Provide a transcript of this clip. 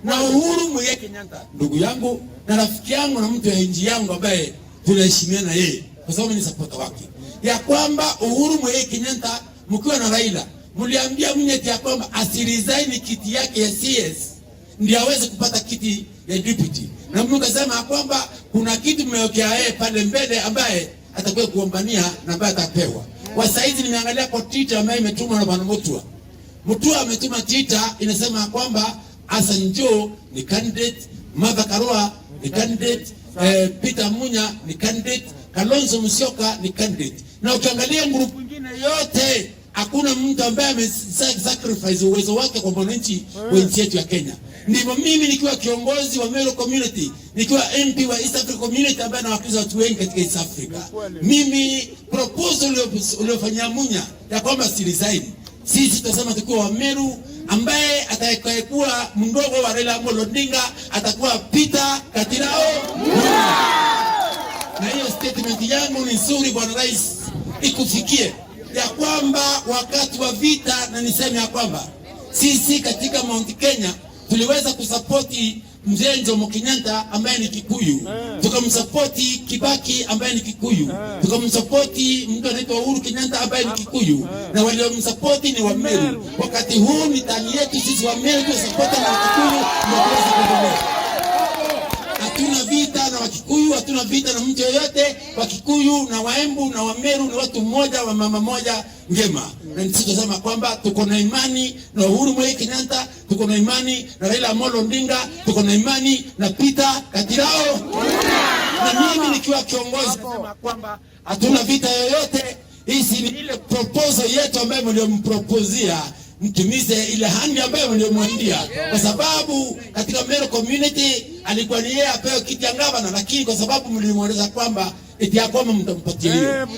Na Uhuru Muigai Kenyatta, ndugu yangu na rafiki yangu na mtu ya nchi yangu ambaye tunaheshimiana yeye kwa sababu ni supporter wake, ya kwamba Uhuru Muigai Kenyatta mkiwa na Raila mliambia Munyeti ya kwamba asiresign kiti yake ya CS ndio aweze kupata kiti ya deputy, na mkasema ya kwamba kuna kitu mmewekea yeye pale mbele ambaye atakuwa kugombania na ambaye atapewa. Kwa saizi nimeangalia kwa Twitter ambayo imetumwa na bwana Mutua. Mutua ametuma Twitter inasema kwamba Hassan Joho ni candidate, Martha Karua ni candidate, Peter Munya ni candidate, Kalonzo Musyoka ni candidate. Na ukiangalia group nyingine yote, hakuna mtu ambaye amesacrifice uwezo wake kwa mwananchi wa nchi yetu ya Kenya. Ndivyo mimi nikiwa kiongozi wa Meru Community, nikiwa MP wa East Africa Community ambaye nawakilisha watu wengi katika East Africa. Mimi proposal uliofanyia Munya ya kwamba si resign, sisi tutasema tukiwa wa Meru, ambaye atakayekuwa mdogo wa Raila Amolo Odinga atakuwa Peter Katirao Munya. Na hiyo statement yangu ni nzuri, Bwana Rais, ikufikie ya kwamba wakati wa vita, na niseme ya kwamba sisi katika Mount Kenya tuliweza kusapoti mzee Jomo Kenyatta ambaye ni Kikuyu, tukamsapoti Kibaki ambaye ni Kikuyu, tukamsapoti mtu anaitwa Uhuru Kenyatta ambaye ni Kikuyu, na waliomsapoti ni Wameru. Wakati huu ni turn yetu sisi Wameru tusapoti na Wakikuyu ndio tuweze kuendelea. Hatuna vita na Wakikuyu, hatuna vita na mtu yoyote. Wakikuyu na Waembu na Wameru ni watu mmoja wa mama moja ngema, na sisi tunasema kwamba tuko na imani na Uhuru Muigai Kenyatta, tuko na imani na Raila Amolo Odinga, tuko na imani na Peter Katirao. Na mimi nikiwa kiongozi nasema kwamba hatuna vita yoyote. Hii ni ile proposal yetu ambayo mliomproposia, mtimize ile ahadi ambayo mliomwandia, kwa sababu katika Meru Community alikuwa ni yeye apewe kiti ya gavana, lakini kwa sababu mlimweleza kwamba eti ya kwamba mtampatia hiyo.